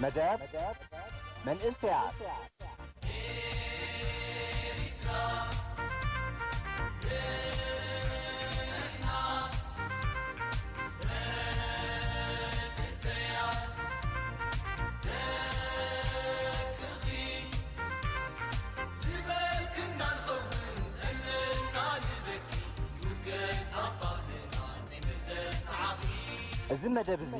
መደብ መንእሰያት። እዚ መደብ እዚ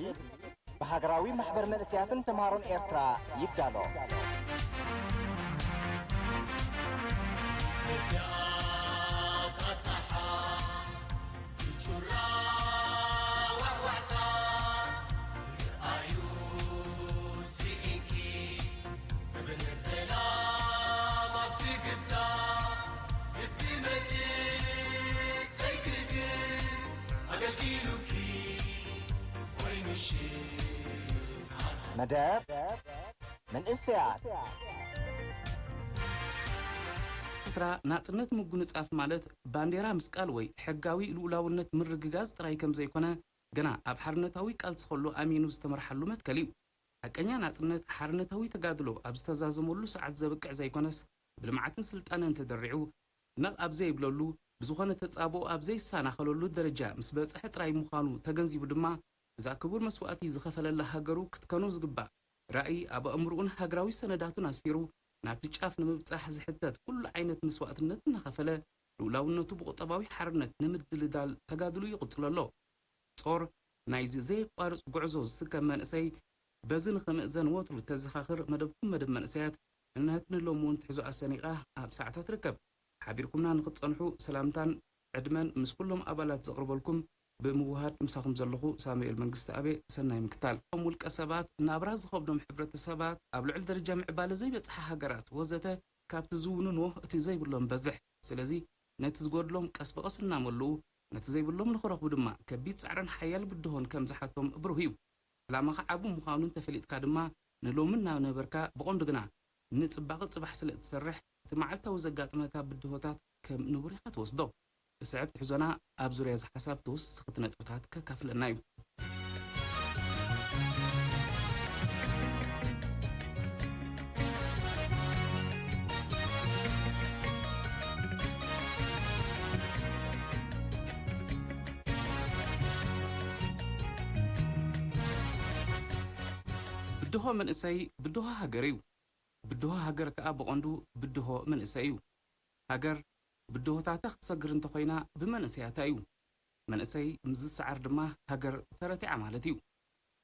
ብሃገራዊ ማሕበር መንእሰያትን ተምሃሮን ኤርትራ ይዳሎ። መደብ መንእሰያት። ኤርትራ ናጽነት ምጉንጻፍ ማለት ባንዴራ ምስቃል ወይ ሕጋዊ ልኡላውነት ምርግጋጽ ጥራይ ከም ዘይኮነ፣ ግና ኣብ ሓርነታዊ ቃልሲ ከሎ ኣሚኑ ዝተመርሓሉ መትከል እዩ። ሓቀኛ ናጽነት ሓርነታዊ ተጋድሎ ኣብ ዝተዛዘመሉ ሰዓት ዘብቅዕ ዘይኮነስ፣ ብልምዓትን ስልጣነን ተደሪዑ፣ ነቕ ኣብ ዘይብለሉ፣ ብዝኾነ ተጻብኦ ኣብ ዘይሰናኸለሉ ደረጃ ምስ በጽሐ ጥራይ ምዃኑ ተገንዚቡ ድማ፣ እዛ ክቡር መስዋእቲ ዝኸፈለላ ሃገሩ ክትከኑ ዝግባእ ራእይ ኣብ ኣእምሮኡን ሃገራዊ ሰነዳቱን ኣስፊሩ፣ ናብቲ ጫፍ ንምብጻሕ ዝሕተት ኩሉ ዓይነት መስዋእትነት እናኸፈለ፣ ልኡላውነቱ ብቁጠባዊ ሓርነት ንምድልዳል ተጋድሉ ይቕጽሎ ኣሎ። ጾር ናይዚ ዘየቋርጽ ጉዕዞ ዝስከም መንእሰይ፣ በዚ ንኽምእዘን ወትሩ ተዘኻኽር መደብኩም መደብ መንእሰያት፣ እንሀት ንሎሚ እውን ትሕዞኣ ሰኒቓ ኣብ ሰዓታ ትርከብ። ሓቢርኩምና ንኽትጸንሑ ሰላምታን ዕድመን ምስ ኩሎም ኣባላት ዘቕርበልኩም ብምውሃድ ምሳኹም ዘለኹ ሳሙኤል መንግስተኣብ። ሰናይ ምክታል። እቶም ውልቀ ሰባት ናብራ ዝኸብዶም ሕብረተሰባት፣ ኣብ ልዑል ደረጃ ምዕባለ ዘይበጽሓ ሃገራት ወዘተ ካብቲ ዝውንንዎ እቲ ዘይብሎም በዝሕ። ስለዚ ነቲ ዝጎድሎም ቀስ ብቐስ እናመልኡ፣ ነቲ ዘይብሎም ንኽረኽቡ ድማ ከቢድ ጻዕርን ሓያል ብድሆን ከም ዝሓቶም ብሩህ እዩ። ዕላማኻ ዓቢ ምዃኑ እንተፈሊጥካ ድማ ንሎሚ እናነበርካ ብቐንዱ ግና ንጽባቐ ጽባሕ ስለ እትሰርሕ፣ እቲ መዓልታዊ ዘጋጥመካ ብድሆታት ከም ንቡር ኢኻ ትወስዶ። እስዕብ ትሕዞና ኣብ ዙርያ እዚ ሓሳብ ተወሰኽቲ ነጥብታት ከካፍለና እዩ። ብድሆ መንእሰይ ብድሆ ሃገር እዩ። ብድሆ ሃገር ከኣ ብቐንዱ ብድሆ መንእሰይ እዩ። ሃገር ብድሆታታ ክትሰግር እንተኾይና ብመንእሰያታ እዩ። መንእሰይ ምስ ዝሰዓር ድማ ሃገር ተረቲዓ ማለት እዩ።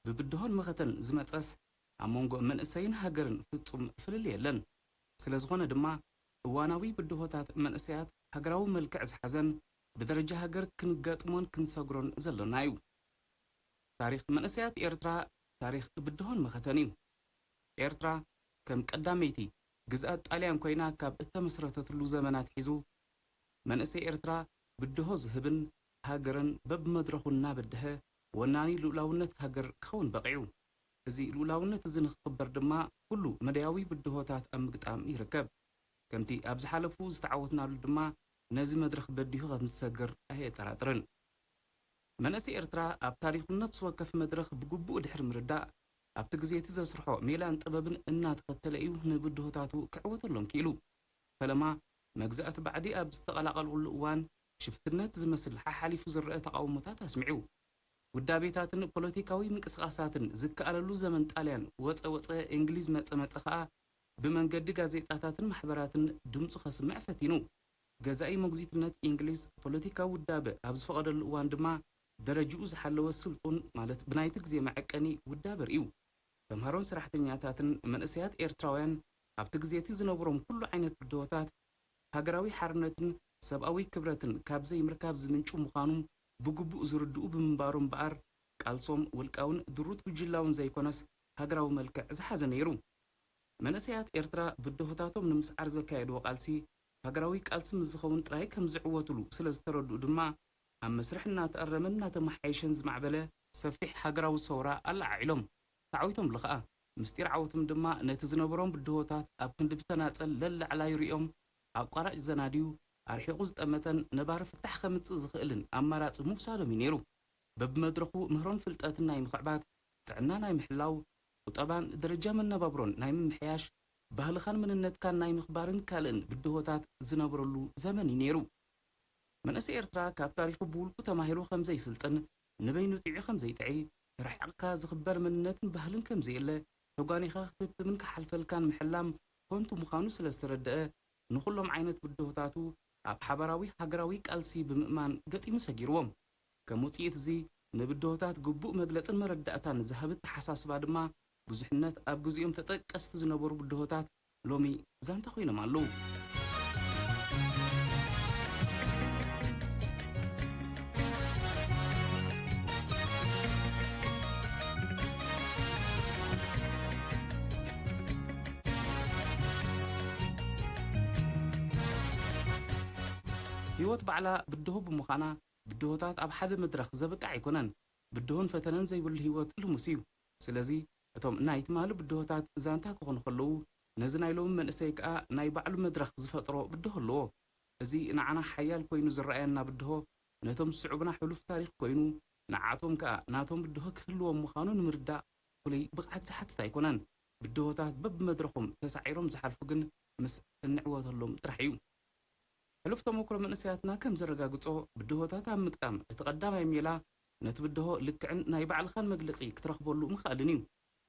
ብብድሆን መኸተን ዝመጸስ ኣብ መንጎ መንእሰይን ሃገርን ፍጹም ፍልልይ የለን። ስለ ዝኾነ ድማ እዋናዊ ብድሆታት መንእሰያት ሃገራዊ መልክዕ ዝሓዘን ብደረጃ ሃገር ክንገጥሞን ክንሰግሮን ዘሎና እዩ። ታሪኽ መንእሰያት ኤርትራ ታሪኽ ብድሆን መኸተን እዩ። ኤርትራ ከም ቀዳመይቲ ግዝኣት ጣልያን ኮይና ካብ እተመስረተትሉ ዘመን ኣትሒዙ፣ መንእሰይ ኤርትራ ብድሆ ዝህብን ሃገርን በብመድረኹ እናበደሀ ወናኒ ልኡላውነት ሃገር ክኸውን በቒዑ። እዚ ልኡላውነት እዚ ንክኽበር ድማ ኩሉ መዳያዊ ብድሆታት ኣብ ምግጣም ይርከብ። ከምቲ ኣብ ዝሓለፉ ዝተዓወትናሉ ድማ ነዚ መድረኽ በዲሁ ከም ዝሰግር ኣየጠራጥርን። መንእሰይ ኤርትራ ኣብ ታሪኹ ነፍሲ ወከፍ መድረኽ ብግቡእ ድሕሪ ምርዳእ፣ ኣብቲ ግዜ እቲ ዘስርሖ ሜላን ጥበብን እናተኸተለ እዩ ንብድሆታቱ ክዕወተሎም ክኢሉ። ፈለማ መግዛእቲ ባዕዲ ኣብ ዝተቐላቐልሉ እዋን ሽፍትነት ዝመስል ሓሓሊፉ ዝረአ ተቓውሞታት ኣስሚዑ። ውዳቤታትን ፖለቲካዊ ምንቅስቓሳትን ዝከኣለሉ ዘመን ጣልያን ወጸ ወጸ፣ እንግሊዝ መጸ መጸ ከኣ ብመንገዲ ጋዜጣታትን ማሕበራትን ድምጹ ከስምዕ ፈቲኑ። ገዛኢ ሞግዚትነት እንግሊዝ ፖለቲካዊ ውዳበ ኣብ ዝፈቐደሉ እዋን ድማ ደረጅኡ ዝሓለወ ስልጡን ማለት ብናይቲ ግዜ መዐቀኒ ውዳበ ርእዩ። ተምሃሮን ሰራሕተኛታትን መንእሰያት ኤርትራውያን ኣብቲ ግዜ እቲ ዝነብሮም ኩሉ ዓይነት ብድሆታት ሃገራዊ ሓርነትን ሰብኣዊ ክብረትን ካብ ዘይምርካብ ዝምንጩ ምዃኑ ብግቡእ ዝርድኡ ብምንባሩ እምበኣር፣ ቃልሶም ውልቃውን ድሩት ጉጅላውን ዘይኮነስ ሃገራዊ መልክዕ ዝሓዘ ነይሩ። መንእሰያት ኤርትራ ብድሆታቶም ንምስዓር ዘካየድዎ ቃልሲ ሃገራዊ ቃልሲ ምስ ዝኸውን ጥራይ ከም ዝዕወትሉ ስለ ዝተረድኡ ድማ፣ ኣብ መስርሕ እናተኣረመን እናተመሓየሸን ዝማዕበለ ሰፊሕ ሃገራዊ ሰውራ ኣለዓዒሎም። ተዓዊቶምሉ ኸኣ። ምስጢር ዓወቶም ድማ ነቲ ዝነበሮም ብድሆታት ኣብ ክንዲ ብተናጸል ለላዕላይ ርእዮም ኣቋራጭ ዘናድዩ፣ ኣርሒቑ ዝጠመተን ነባሪ ፍታሕ ከምጽእ ዝኽእልን ኣማራጺ ምውሳዶም እዩ ነይሩ። በብመድረኹ ምህሮን ፍልጠትን ናይ ምኽዕባት፣ ጥዕና ናይ ምሕላው፣ ቁጠባን ደረጃ መነባብሮን ናይ ምምሕያሽ፣ ባህልኻን መንነትካን ናይ ምኽባርን ካልእን ብድሆታት ዝነብረሉ ዘመን እዩ ነይሩ። መንእሰይ ኤርትራ ካብ ታሪኹ ብውልቁ ተማሂሩ ከም ዘይስልጥን፣ ንበይኑ ጥዒ ከም ዘይጥዒ፣ ተረሒቕካ ዝኽበር መንነትን ባህልን ከም ዘየለ፣ ተጓኒኻ ክትህብትምን ክሓልፈልካን ምሕላም ኮንቱ ምዃኑ ስለ ዝተረድአ፣ ንኹሎም ዓይነት ብድሆታቱ ኣብ ሓባራዊ ሃገራዊ ቃልሲ ብምእማን ገጢሙ ሰጊርዎም። ከም ውጽኢት እዚ፣ ንብድሆታት ግቡእ መግለጽን መረዳእታን ዝሃብ ኣተሓሳስባ ድማ፣ ብዙሕነት ኣብ ግዜኦም ተጠቀስቲ ዝነበሩ ብድሆታት ሎሚ ዛንታ ኮይኖም ኣለዉ። ህይወት ባዕላ ብድሆ ብምዃና፣ ብድሆታት ኣብ ሓደ መድረኽ ዘብቅዕ ኣይኮነን። ብድሆን ፈተነን ዘይብሉ ህይወት ልሙስ እዩ። ስለዚ፣ እቶም ናይ ትማሊ ብድሆታት ዛንታ ክኾኑ ከለዉ፣ ነዚ ናይ ሎሚ መንእሰይ ከኣ ናይ ባዕሉ መድረኽ ዝፈጥሮ ብድሆ ኣለዎ። እዚ ንዓና ሓያል ኮይኑ ዝረኣየና ብድሆ፣ ነቶም ዝስዕቡና ሕሉፍ ታሪኽ ኮይኑ፣ ንዓቶም ከኣ ናቶም ብድሆ ክህልዎም ምዃኑ ንምርዳእ ፍሉይ ብቕዓት ዝሓትት ኣይኮነን። ብድሆታት በብመድረኾም ተሳዒሮም ዝሓልፉ ግን ምስ እንዕወተሎም ጥራሕ እዩ። ሕሉፍ ተመክሮ መንእሰያትና ከም ዘረጋግጾ፣ ብድሆታት ኣብ ምግጣም እቲ ቀዳማይ ሜላ ነቲ ብድሆ ልክዕን ናይ ባዕልኻን መግለጺ ክትረኽበሉ ምኽኣልን እዩ።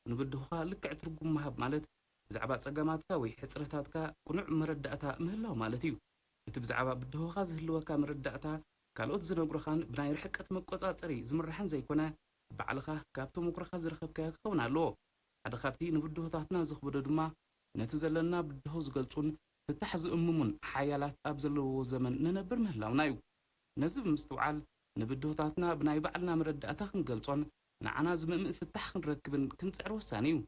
ንብድሆኻ ልክዕ ትርጉም ምሃብ ማለት ብዛዕባ ጸገማትካ ወይ ሕጽረታትካ ቅኑዕ መረዳእታ ምህላው ማለት እዩ። እቲ ብዛዕባ ብድሆኻ ዝህልወካ መረዳእታ ካልኦት ዝነግሩኻን ብናይ ርሕቀት መቆጻጸሪ ዝምራሕን ዘይኮነ፣ ባዕልኻ ካብ ተመክሮኻ ዝረኸብካዮ ክኸውን ኣለዎ። ሓደ ካብቲ ንብድሆታትና ዘኽብዶ ድማ ነቲ ዘለና ብድሆ ዝገልጹን ፍታሕ ዝእምሙን ሓያላት ኣብ ዘለውዎ ዘመን ንነብር ምህላውና እዩ። ነዚ ብምስትውዓል፣ ንብድሆታትና ብናይ ባዕልና መረዳእታ ክንገልጾን ንዓና ዝምእምእ ፍታሕ ክንረክብን ክንጽዕር ወሳኒ እዩ።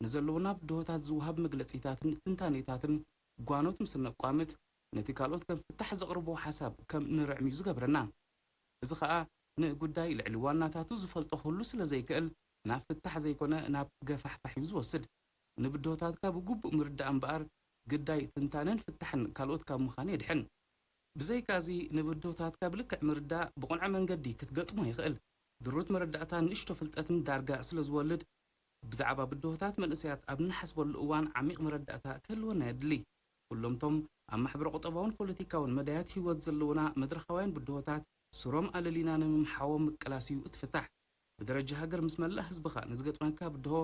ንዘለውና ብድሆታት ዝወሃብ መግለጺታትን ትንታኔታትን ጓኖት ምስ እነቋምት፣ ነቲ ካልኦት ከም ፍታሕ ዘቕርቦ ሓሳብ ከም ንርዕም እዩ ዝገብረና። እዚ ኸኣ ንጉዳይ ልዕሊ ዋናታቱ ዝፈልጦ ኩሉ ስለ ዘይክእል፣ ናብ ፍታሕ ዘይኮነ ናብ ገፋሕፋሕ እዩ ዝወስድ። ንብድሆታትካ ብግቡእ ምርዳእ እምበኣር፣ ግዳይ ትንታነን ፍታሕን ካልኦት ካብ ምዃን የድሕን። ብዘይካዚ፣ ንብድሆታትካ ብልክዕ ምርዳእ ብቕኑዕ መንገዲ ክትገጥሞ የኽእል። ድሩት መረዳእታ ንእሽቶ ፍልጠትን ዳርጋ ስለ ዝወልድ፣ ብዛዕባ ብድሆታት መንእሰያት ኣብ እንሓስበሉ እዋን ዓሚቕ መረዳእታ ክህልወና የድሊ። ኩሎምቶም ኣብ ማሕበረ-ቁጠባውን ፖለቲካውን መዳያት ህይወት ዘለዉና መድረኻውያን ብድሆታት፣ ሱሮም ኣለሊና ንምምሓዎም ምቅላስ እዩ እቲ ፍታሕ። ብደረጃ ሃገር፣ ምስ መላእ ህዝብኻ ንዝገጥመካ ብድሆ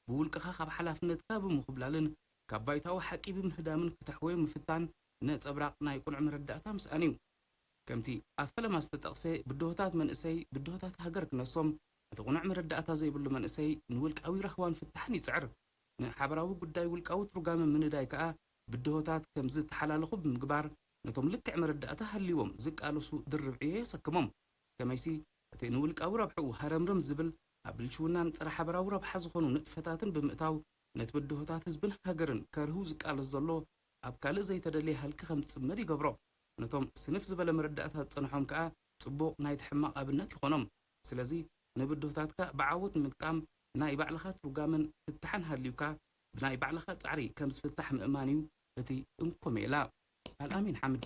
ብውልቅኻ ካብ ሓላፍነትካ ብምኹብላልን ካብ ባይታዊ ሓቂ ብምህዳምን ክተሕወዮ ምፍታን ነጸብራቕ ናይ ቅኑዕ መረዳእታ ምስኣን እዩ። ከምቲ ኣብ ፈለማ ዝተጠቕሰ፣ ብድሆታት መንእሰይ ብድሆታት ሃገር ክነሶም፣ እቲ ቅኑዕ መረዳእታ ዘይብሉ መንእሰይ ንውልቃዊ ራህዋን ፍታሕን ይጽዕር። ንሓበራዊ ጉዳይ ውልቃዊ ትርጓመ ምንዳይ ከኣ ብድሆታት ከም ዝተሓላለኹ ብምግባር፣ ነቶም ልክዕ መረዳእታ ሃልይዎም ዝቃለሱ ድርብ ዕዮ የሰክሞም። ከመይሲ፣ እቲ ንውልቃዊ ረብሕኡ ሃረምረም ዝብል፣ ኣብ ብልሽውናን ጸረ ሓበራዊ ረብሓ ዝኾኑ ንጥፈታትን ብምእታው፣ ነቲ ብድሆታት ህዝብን ሃገርን ከርህው ዝቃለስ ዘሎ፣ ኣብ ካልእ ዘይተደልየ ሃልኪ ከም ዝጽመድ ይገብሮ። ነቶም ስንፍ ዝበለ መረዳእታ ዝጸንሖም ከኣ ጽቡቕ ናይቲ ሕማቕ ኣብነት ይኾኖም። ስለዚ፣ ንብድሆታትካ ብዓወት ንምግጣም ናይ ባዕልኻ ትርጓመን ፍታሕን ሃልዩካ፣ ብናይ ባዕልኻ ጻዕሪ ከም ዝፍታሕ ምእማን እዩ እቲ እንኮ ሜላ። ኣልኣሚን ሓምድ።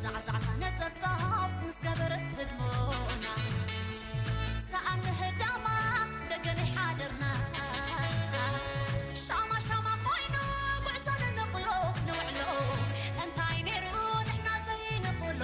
ዛዕዛዕታ ነጸብጻብ ምስ ገበረት ህድሞና፣ ሰኣን ንህዳማ ደገ ናይ ሓደርና። ሻማ ሻማ ኮይኑ ጉዕዞ ንንቕሎ ንውዕሎ፣ እንታይ ነይሩ ንሕና ዘይንኽእሎ?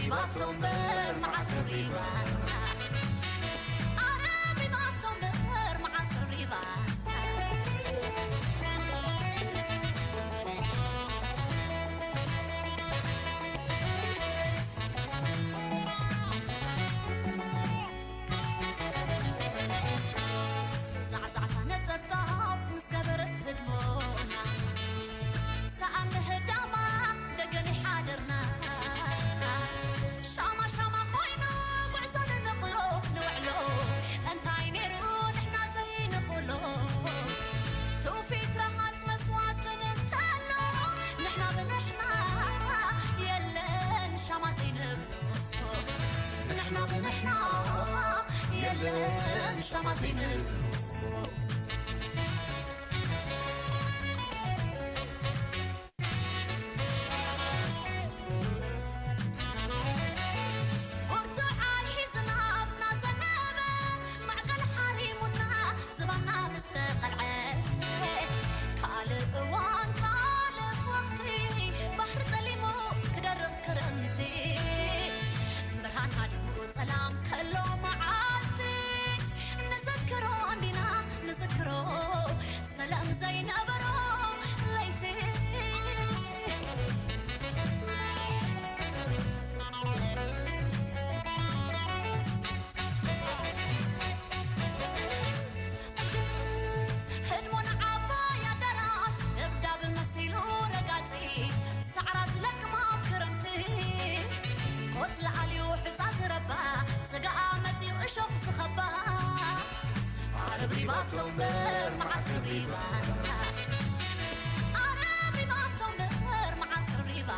ባቶ እምበር መዓስ ሪባ፣ ኣረ ቢባቶ እምበር መዓስ ሪባ። ዛዕዛዕታ ነጸብጻብ ምስ ገበረት ህድሞና፣ ሰኣን ምህዳማ ደገን ይሓደርና። ሻማ ሻማ ኮይኑ ጉዕዞ ንንቕሎ ንውዕሎ፣ እንታይ ነይሩ ንሕና ዘይንኽእሎ? ትውፊት ረሃጽ መስዋዕትን እንተሎ፣ ንሕና ብንሕና የለን ሻማ ዘይንብሎ። ንሕና ብንሕና የለን ሻማ ዘይንብሎ። ብርቱዕ ኣርሒ ዝናብ እናዘነበ፣ ማዕበል ሓሪሙና ዝባና ምስ ተቐልዐ፣ ካልእ እዋን ካልእ ወቕቲ፣ ባሕሪ ጸሊሙ ክደርቕ ክረምቲ፣ ብርሃን ሃዲሙ ጸላም ከሎ መዓልቲ፣ ንዘክሮ እንዲና ንዝክሮ፣ ሰላም ዘይነበሮ ለይቲ። ህድሞና ዓባይ ኣዳራሽ ደብዳብ መሲሉ ረጋጺ፣ ሳዕራ ዝለቅማ ኣብ ክረምቲ፣ ቆጽሊ ኣልዩ ሑጻ ዝረባ፣ ስጋኣ መጽዩ እሾኽ ዝኸባ። ኣረብሪባቶ እምበር መዓስ ሪባ፣ ኣረብሪባቶ እምበር መዓስ ሪባ።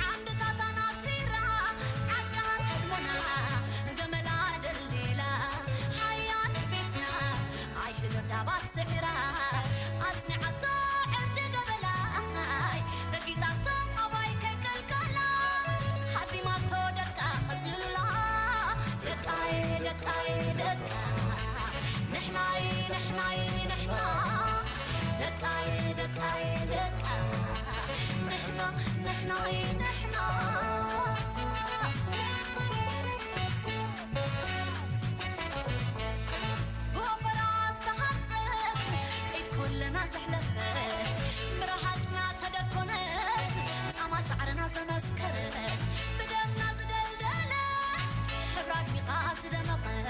ዓንድታታ ናፊራ፣ ዓቃር ሕልሞና፣ ገመላ ደልዲላ፣ ሓያል ቤትና፣ ኣይሽደዳባት ስዒራ፣ ኣጽኒዓቶ ዕርዲ ገበላ፣ ረጊጻቶ ኣባይ ከይቀልቀላ፣ ሃዲማቶ ደቃ ቀጽልላ፣ ደቃይ፣ ደቃይ፣ ደቃ። ንሕናይ፣ ንሕናይ፣ ንሕና። ደቃይ፣ ደቃይ፣ ደቃ። ንሕና፣ ንሕናይ፣ ንሕና። ብወፈራ ዝተሃንጸት ኢድ ኩልና ዘሕለፈት፣ ብረሃጽና ተደኮነት፣ ጻማ ጻዕርና ዘመስከረት፣ ብደምና ዝደልደለት፣ ሕብራ ኣድሚቓ ዝደመቐት።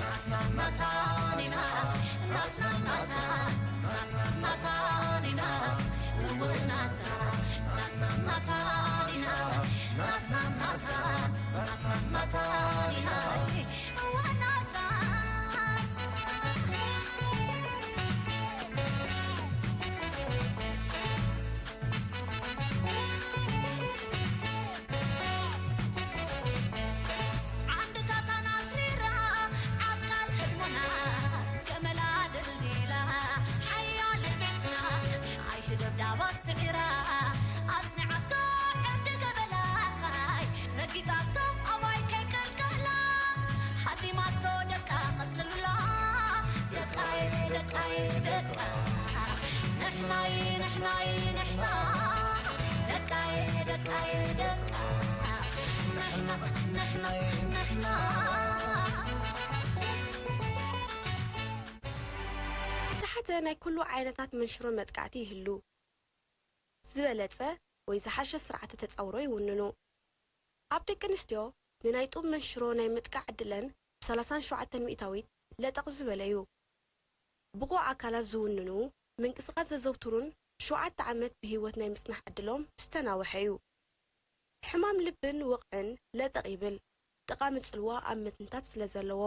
ናትና ናታን ኢና፣ ናትና ናታን፣ ናትና ናታን ኢና፣ እወ ናትና፣ ናትና ናታን ኢና፣ ናትና ናታን፣ ናትና ናታን ኢና። ዓንድታታና ኣስሪራ፣ ዓቃል ሕልሞና ገመላ ደልዲላ፣ ሓያል ቤትና ኣይሽደብዳባት ስዒራ፣ ኣጽኒዓቶ ዕርዲ ገበላ፣ ረጊጻቶ ኣባይ ከይቀልቀላ፣ ሃዲማቶ ደቃ ቀጽልሉላ፣ ደቃይ፣ ደቃይ፣ ደቃ፣ ንሕናይ፣ ንሕናይ፣ ንሕና፣ ደቃይ፣ ደቃይ፣ ደቃ፣ ንሕና፣ ንሕናይ፣ ንሕና። ዝተሓተ ናይ ኩሉ ዓይነታት መንሽሮ መጥቃዕቲ ይህሉ። ዝበለጸ ወይ ዝሓሸ ስርዓተ ተጻውሮ ይውንኑ። ኣብ ደቂ ኣንስትዮ ንናይ ጡብ መንሽሮ ናይ ምጥቃዕ ዕድለን ብ ሰላሳን ሸውዓተን ሚእታዊት ለጠቕ ዝበለ እዩ። ብቑዕ ኣካላት ዝውንኑ፣ ምንቅስቓስ ዘዘውትሩን ሸውዓተ ዓመት ብህይወት ናይ ምጽናሕ ዕድሎም ዝተናውሐ እዩ። ሕማም ልብን ወቕዕን ለጠቕ ይብል፣ ጠቓሚ ጽልዋ ኣብ ምትንታት ስለ ዘለዎ።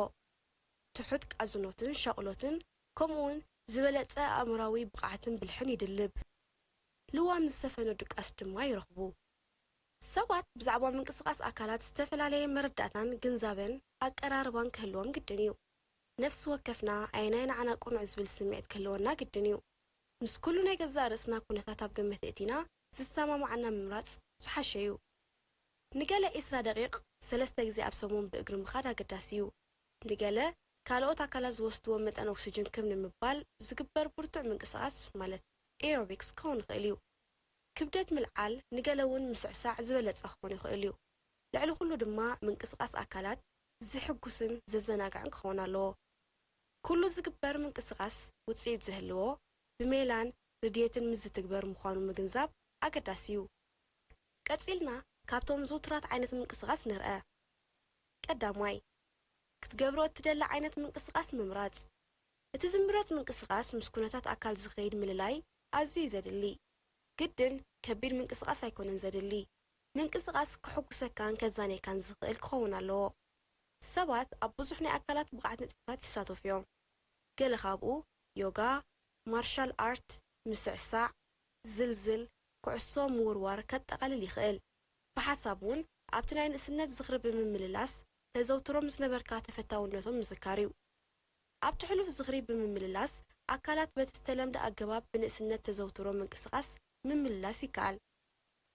ትሑት ቃዝኖትን ሻቕሎትን፣ ከምኡውን ዝበለጸ ኣእምራዊ ብቕዓትን ብልሕን ይድልብ። ልዋም ዝሰፈኖ ድቃስ ድማ ይረኽቡ። ሰባት ብዛዕባ ምንቅስቓስ ኣካላት ዝተፈላለየ መረዳእታን ግንዛበን ኣቀራርባን ክህልዎም ግድን እዩ። ነፍሲ ወከፍና ኣየናይ ንዓና ቅኑዕ ዝብል ስምዒት ክህልወና ግድን እዩ። ምስ ኩሉ ናይ ገዛእ ርእስና ኩነታት ኣብ ግምት እእቲና ዝሰማማዓና ምምራጽ ዝሓሸ እዩ። ንገለ ዒስራ ደቂቕ ሰለስተ ግዜ ኣብ ሰሙን ብእግሪ ምኻድ ኣገዳሲ እዩ። ንገለ ካልኦት ኣካላት ዝወስድዎ መጠን ኦክሲጅን ክብ ንምባል ዝግበር ብርቱዕ ምንቅስቓስ ማለት ኤሮቢክስ ክኸውን ይኽእል እዩ። ክብደት ምልዓል ንገለ እውን ምስዕሳዕ ዝበለጸ ክኾን ይኽእል እዩ። ልዕሊ ኩሉ ድማ ምንቅስቓስ ኣካላት ዝሕጉስን ዘዘናግዕን ክኸውን ኣለዎ። ኩሉ ዝግበር ምንቅስቓስ ውጽኢት ዝህልዎ ብሜላን ርድየትን ምስ ዝትግበር ምዃኑ ምግንዛብ ኣገዳሲ እዩ። ቀጺልና ካብቶም ዝውቱራት ዓይነት ምንቅስቓስ ንርአ። ቀዳማይ፣ ክትገብሮ እትደሊ ዓይነት ምንቅስቓስ ምምራጽ። እቲ ዝምረጽ ምንቅስቓስ ምስ ኩነታት ኣካል ዝኸይድ ምልላይ ኣዝዩ እዩ ዘድሊ። ግድን ከቢድ ምንቅስቓስ ኣይኮነን ዘድሊ። ምንቅስቓስ ከሐጉሰካን ከዛንየካን ዝኽእል ክኸውን ኣለዎ። ሰባት ኣብ ብዙሕ ናይ ኣካላት ብቕዓት ንጥፈታት ይሳተፉ እዮም። ገለ ካብኡ ዮጋ፣ ማርሻል ኣርት፣ ምስዕሳዕ፣ ዝልዝል፣ ኩዕሶ ምውርዋር ከጠቓልል ይኽእል። ብሓሳብ እውን ኣብቲ ናይ ንእስነት ዝኽሪ ብምምልላስ ተዘውትሮም ዝነበርካ ተፈታውነቶም ምዝካር እዩ። ኣብቲ ሕሉፍ ዝኽሪ ብምምልላስ ኣካላት በቲ ዝተለምደ ኣገባብ ብንእስነት ተዘውትሮ ምንቅስቓስ ምምልላስ ይከኣል።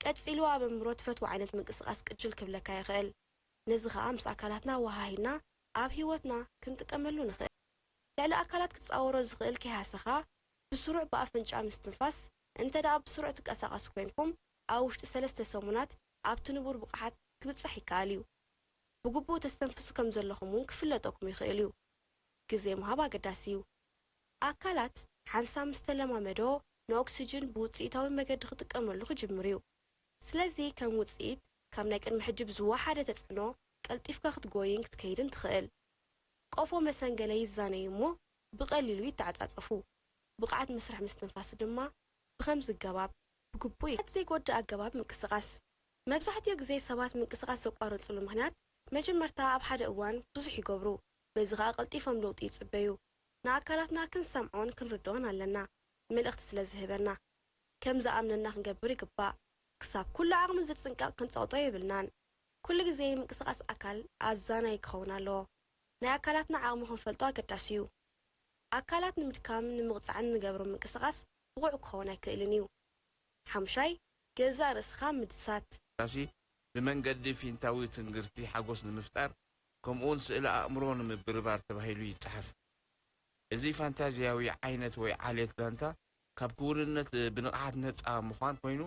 ቀጺሉ ኣብ ኣእምሮ ትፈትዎ ዓይነት ምንቅስቓስ ቅጅል ክብለካ ይኽእል። ነዚ ኸኣ ምስ ኣካላትና ኣወሃሂድና ኣብ ህይወትና ክንጥቀመሉ ንኽእል። ልዕሊ ኣካላት ክጻወሮ ዝኽእል ከይሃሰኻ ብስሩዕ ብኣፍንጫ ምስትንፋስ፣ እንተ ደኣ ብስሩዕ ትንቀሳቐሱ ኮይንኩም ኣብ ውሽጢ ሰለስተ ሰሙናት ኣብቲ ንቡር ብቕዓት ክብጻሕ ይከኣል እዩ። ብግቡእ ተስተንፍሱ ከም ዘለኹም እውን ክፍለጠኩም ይኽእል እዩ። ግዜ ምሃብ ኣገዳሲ እዩ። ኣካላት ሓንሳብ ምስ ተለማመዶ ንኦክስጅን ብውጽኢታዊ መገዲ ክጥቀመሉ ክጅምር እዩ። ስለዚ ከም ውጽኢት ካብ ናይ ቅድሚ ሕጂ ብዝወሓደ ተጽዕኖ ቀልጢፍካ ክትጎይን ክትከይድን ትኽእል። ቆፎ መሰንገለ ይዛነዩ እሞ ብቐሊሉ ይተዓጻጸፉ። ብቕዓት መስርሕ ምስትንፋስ ድማ ብኸምዚ ኣገባብ ብግቡእ እዩ። ዘይጎድእ ኣገባብ ምንቅስቓስ። መብዛሕትኡ ግዜ ሰባት ምንቅስቓስ ዘቋርጽሉ ምኽንያት መጀመርታ ኣብ ሓደ እዋን ብዙሕ ይገብሩ፣ በዚ ኸኣ ቀልጢፎም ለውጢ ይጽበዩ። ንኣካላትና ክንሰምዖን ክንርድኦን ኣለና፣ መልእኽቲ ስለ ዝህበና። ከም ዝኣምነና ክንገብር ይግባእ። ክሳብ ኩሉ ዓቕሚ ዝጽንቀቕ ክንጸቕጦ የብልናን። ኩሉ ግዜ ምንቅስቓስ ኣካል ኣዛናዪ ክኸውን ኣለዎ። ናይ ኣካላትና ዓቕሚ ክንፈልጦ ኣገዳሲ እዩ። ኣካላት ንምድካምን ንምቕጻዕን እንገብሮ ምንቅስቓስ ብቑዕ ክኸውን ኣይክእልን እዩ። ሓሙሻይ፣ ገዛእ ርእስኻ ምድሳት። ፋንታዚ ብመንገዲ ፊንታዊ ትንግርቲ ሓጎስ ንምፍጣር ከምኡውን ስእለ ኣእምሮ ንምብርባር ተባሂሉ ይጸሓፍ። እዚ ፋንታዝያዊ ዓይነት ወይ ዓሌት ዛንታ ካብ ክውንነት ብንቕሓት ነጻ ምዃን ኮይኑ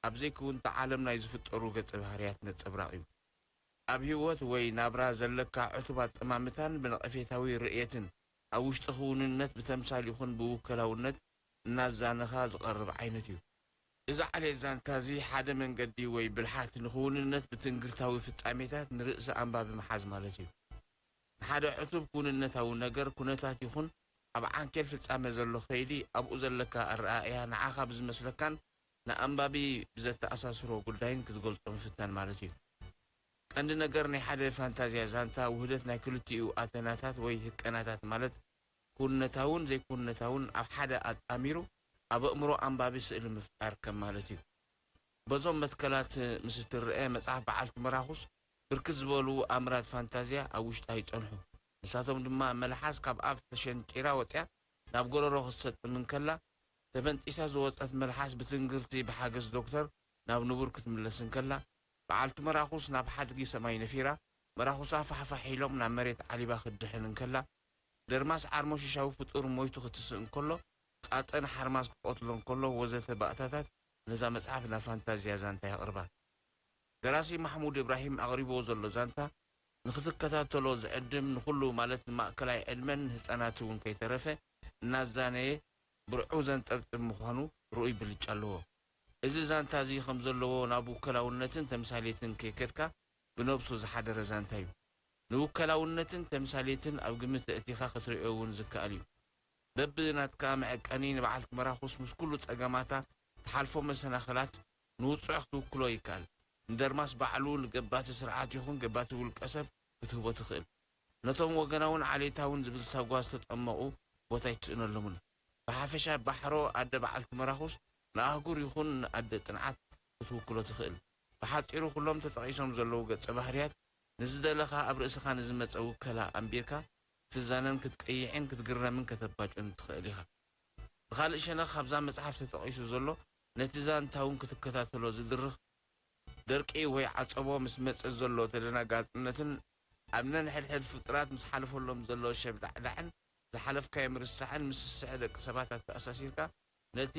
ኣብ ዘይክውንታ ዓለም ናይ ዝፍጠሩ ገጸ ባህርያት ነጸብራቕ እዩ። ኣብ ህይወት ወይ ናብራ ዘለካ ዕቱብ ኣጠማምታን ብነቐፌታዊ ርእየትን ኣብ ውሽጢ ክውንነት ብተምሳል ይኹን ብውከላውነት እናዛነኻ ዝቐርብ ዓይነት እዩ። እዚ ዓሌት ዛንታ እዚ ሓደ መንገዲ ወይ ብልሓት ንኽውንነት ብትንግርታዊ ፍጻሜታት ንርእሰ ኣንባቢ ምሓዝ ማለት እዩ። ንሓደ ዕቱብ ክውንነታዊ ነገር፣ ኩነታት ይኹን ኣብ ዓንኬል ፍጻመ ዘሎ ከይዲ ኣብኡ ዘለካ ኣረኣእያ ንዓኻ ብዝመስለካን ንኣንባቢ ብዘተኣሳስሮ ጉዳይን ክትገልጾ ምፍታን ማለት እዩ። ቀንዲ ነገር ናይ ሓደ ፋንታዝያ ዛንታ ውህደት ናይ ክልቲኡ ኣተናታት ወይ ህቀናታት ማለት ክውንነታውን ዘይክውንነታውን ኣብ ሓደ ኣጣሚሩ ኣብ ኣእምሮ ኣንባቢ ስእሊ ምፍጣር ከም ማለት እዩ። በዞም መትከላት ምስ እትረኤ መጽሓፍ በዓልቲ መራኹስ ብርክት ዝበሉ ኣምራት ፋንታዝያ ኣብ ውሽጣ ይጸንሑ። ንሳቶም ድማ መልሓስ ካብ ኣፍ ተሸንጢራ ወጺኣ ናብ ጎረሮ ክትሰጥም እንከላ፣ ተፈንጢሳ ዝወጸት መልሓስ ብትንግርቲ ብሓገዝ ዶክተር ናብ ንቡር ክትምለስ እንከላ፣ በዓልቲ መራኹስ ናብ ሓድጊ ሰማይ ነፊራ፣ መራኹሳ ፋሕፋሕ ኢሎም ናብ መሬት ዓሊባ ክትድሕን እንከላ፣ ደርማስ ዓርሞሽሻዊ ፍጡር ሞይቱ ክትስእ እንከሎ፣ ጻጸን ሓርማዝ ክቐትሎ እንከሎ ወዘተ ባእታታት ነዛ መጽሓፍ ናብ ፋንታዝያ ዛንታ የቕርባ። ደራሲ ማሕሙድ እብራሂም ኣቕሪብዎ ዘሎ ዛንታ ንኽትከታተሎ ዝዕድም ንኹሉ ማለት ንማእከላይ ዕድመን ንህጻናት እውን ከይተረፈ እናዛነየ ብርዑ ዘንጠብጥብ ምዃኑ ርኡይ ብልጫ ኣለዎ። እዚ ዛንታ እዚ ከም ዘለዎ ናብ ውከላውነትን ተምሳሌትን ከይከድካ ብነብሱ ዝሓደረ ዛንታ እዩ። ንውከላውነትን ተምሳሌትን ኣብ ግምት ኣእቲኻ ክትርእዮ እውን ዝከኣል እዩ። በብናትካ መዐቀኒ ንበዓልቲ መራኹስ ምስ ኩሉ ጸገማታ ትሓልፎ መሰናኽላት ንውጹዕ ክትውክሎ ይከኣል። ንደርማስ ባዕሉ ንገባቲ ስርዓት ይኹን ገባቲ ውልቀ ሰብ ክትህቦ ትኽእል። ነቶም ወገናውን ዓሌታውን ዝብል ሳጓ ዝተጠመቑ ቦታ ኣይትስእነሎምን። ብሓፈሻ ባሕሮ ኣደ በዓልቲ መራኹስ ንኣህጉር ይኹን ንኣደ ጽንዓት ክትውክሎ ትኽእል። ብሓጺሩ ኩሎም ተጠቒሶም ዘለዉ ገጸ ባህርያት ንዝደለኻ ኣብ ርእስኻ ንዝመጸ ውከላ ኣንቢርካ ክትዛነን ክትቀይዕን ክትግረምን ከተባጭን ትኽእል ኢኻ። ብኻልእ ሸነኽ ካብዛ መጽሓፍ ተጠቒሱ ዘሎ ነቲ ዛንታ እውን ክትከታተሎ ዝድርኽ ደርቂ ወይ ዓጸቦ ምስ መጸ ዘሎ ተደናጋጽነትን ኣብ ነንሕድሕድ ፍጡራት ምስ ሓለፈሎም ዘሎ ሸብዳዕዳዕን ዝሓለፍካዮ ምርሳዕን ምስስዐ ደቂ ሰባት ኣተኣሳሲርካ፣ ነቲ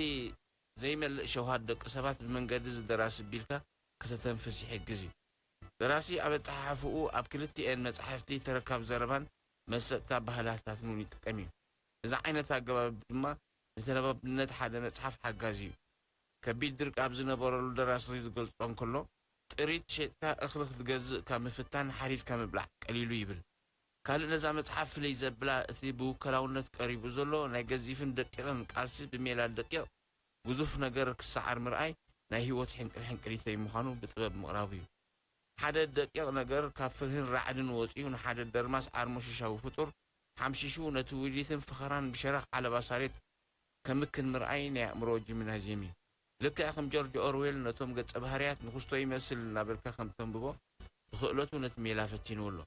ዘይመልእ ሸውሃት ደቂ ሰባት ብመንገዲ እዚ ደራሲ ቢልካ ከተተንፍስ ይሕግዝ እዩ። ደራሲ ኣብ ኣጸሓሕፍኡ ኣብ ክልቲኤን መጻሕፍቲ ተረካብ ዘረባን መሰጥታ ባህልታትን እውን ይጥቀም እዩ። እዚ ዓይነት ኣገባብ ድማ ንተነባብነት ሓደ መጽሓፍ ሓጋዚ እዩ። ከቢድ ድርቂ ኣብ ዝነበረሉ ደራሲ ዝገልጾ እንከሎ፣ ጥሪት ሸይጥካ እኽሊ ክትገዝእ ካብ ምፍታን ሓሪድካ ምብላዕ ቀሊሉ ይብል። ካልእ ነዛ መጽሓፍ ፍልይ ዘብላ እቲ ብውከላውነት ቀሪቡ ዘሎ ናይ ገዚፍን ደቂቕን ቃልሲ ብሜላ ደቂቕ ግዙፍ ነገር ክሰዓር ምርኣይ ናይ ህይወት ሕንቅልሕንቅሊተይ ምዃኑ ብጥበብ ምቕራቡ እዩ። ሓደ ደቂቕ ነገር ካብ ፍርህን ራዕድን ወጺኡ ንሓደ ደርማስ ዓርሞሽሻዊ ፍጡር ሓምሺሹ ነቲ ውዲትን ፈኸራን ብሸረኽ ዓለባ ሳሬት ከምክን ምርኣይ ናይ ኣእምሮ ጂምናዝየም እዩ። ልክዕ ከም ጆርጅ ኦርዌል ነቶም ገጸ ባህርያት ንኽስቶ ይመስል እናበልካ ከም ተንብቦ ብኽእለቱ ነቲ ሜላ ፈቲንዎ ኣሎ።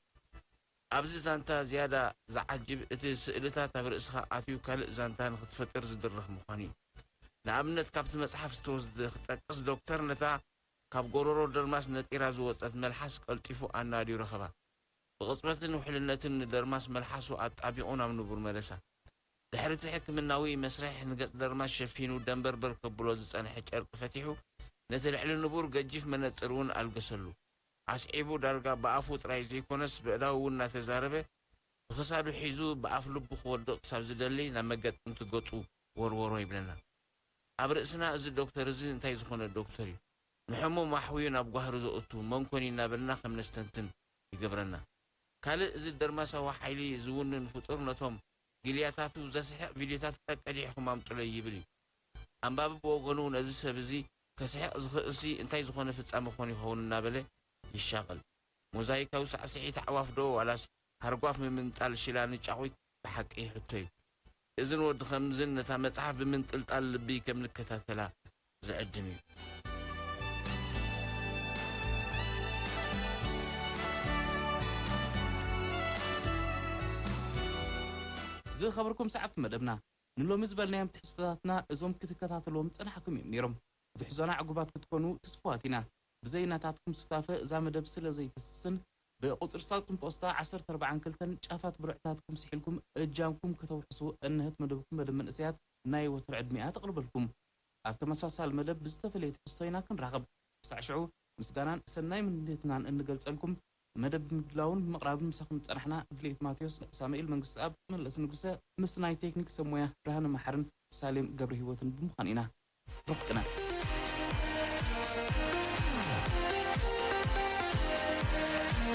ኣብዚ ዛንታ ዝያዳ ዝዓጅብ እቲ ስእልታት ኣብ ርእስኻ ኣትዩ ካልእ ዛንታ ንኽትፈጥር ዝድርኽ ምዃኑ እዩ። ንኣብነት ካብቲ መጽሓፍ ዝተወስደ ክጠቅስ ዶክተር ነታ ካብ ጎረሮ ደርማስ ነጢራ ዝወጸት መልሓስ ቀልጢፉ ኣናድዩ ረኸባ። ብቕጽበትን ውሕልነትን ንደርማስ መልሓሱ ኣጣቢቑ ናብ ንቡር መለሳ። ድሕሪ እቲ ሕክምናዊ መስርሕ ንገጽ ደርማስ ሸፊኑ ደንበርበር ከብሎ ዝጸንሐ ጨርቂ ፈቲሑ ነቲ ልዕሊ ንቡር ገጂፍ መነጽር እውን ኣልገሰሉ። ኣስዒቡ ዳርጋ ብኣፉ ጥራይ ዘይኮነስ ብእዳው እውን እናተዛረበ ብኽሳዱ ሒዙ ብኣፍ ልቡ ክወድቕ ክሳብ ዝደሊ ናብ መገጥምቲ ገጹ ወርወሮ ይብለና። ኣብ ርእስና እዚ ዶክተር እዚ እንታይ ዝኾነ ዶክተር እዩ? ንሕሙም ኣሕውዩ ናብ ጓህሪ ዘእቱ መን ኮን እዩ እናበልና ከም ነስተንትን ይገብረና። ካልእ እዚ ደርማሳዊ ሓይሊ ዝውንን ፍጡር ነቶም ግልያታቱ ዘስሕቕ ቪድዮታት ቀቀዲሕኹም ኣምጹለይ ይብል እዩ። ኣንባቢ ብወገኑ ነዚ ሰብ እዚ ከስሕቕ ዝኽእልሲ እንታይ ዝኾነ ፍጻመ ኮን ይኸውን እናበለ ይሻቐል። ሞዛይካዊ ሳዕስዒት ኣዕዋፍ ዶ ዋላስ ሃርጓፍ ምምንጣል ሽላ ንጫቑት ብሓቂ ሕቶ እዩ። እዝን ወዲ ከምዝን ነታ መጽሓፍ ብምንጥልጣል ልቢ ከም ንከታተላ ዝዕድም እዩ። ዝኸበርኩም ሰዓብቲ መደብና፣ ንሎሚ ዝበልናዮም ትሕዝቶታትና እዞም ክትከታተልዎም ጸናሕኩም እዮም ነይሮም። ብትሕዞና ዕጉባት ክትኮኑ ትስፉዋት ኢና። ብዘይ ናታትኩም ሱታፈ እዛ መደብ ስለ ዘይትስስን፣ ብቁጽሪ ሳጥን ፖስታ ዓሰርተ ኣርባዓን ክልተን ጫፋት ብርዕታትኩም ስሒልኩም እጃምኩም ከተውሕሱ እንሀት መደብኩም መደብ መንእሰያት ናይ ወትሩ ዕድሚኣ ተቕርበልኩም። ኣብ ተመሳሳሊ መደብ ብዝተፈለየ ትሕዝቶ ኢና ክንራኸብ። ክሳዕ ሽዑ ምስጋናን ሰናይ ምንዴትናን እንገልጸልኩም፣ መደብ ብምድላውን ብምቕራብን ምሳኹም ዝጸናሕና ድሌት ማቴዎስ፣ ሳሙኤል መንግስትኣብ፣ መለስ ንጉሰ፣ ምስ ናይ ቴክኒክ ሰብ ሞያ ብርሃነ መሓርን ሳሌም ገብረ ህይወትን ብምዃን ኢና። ርሑቕ ቅነ።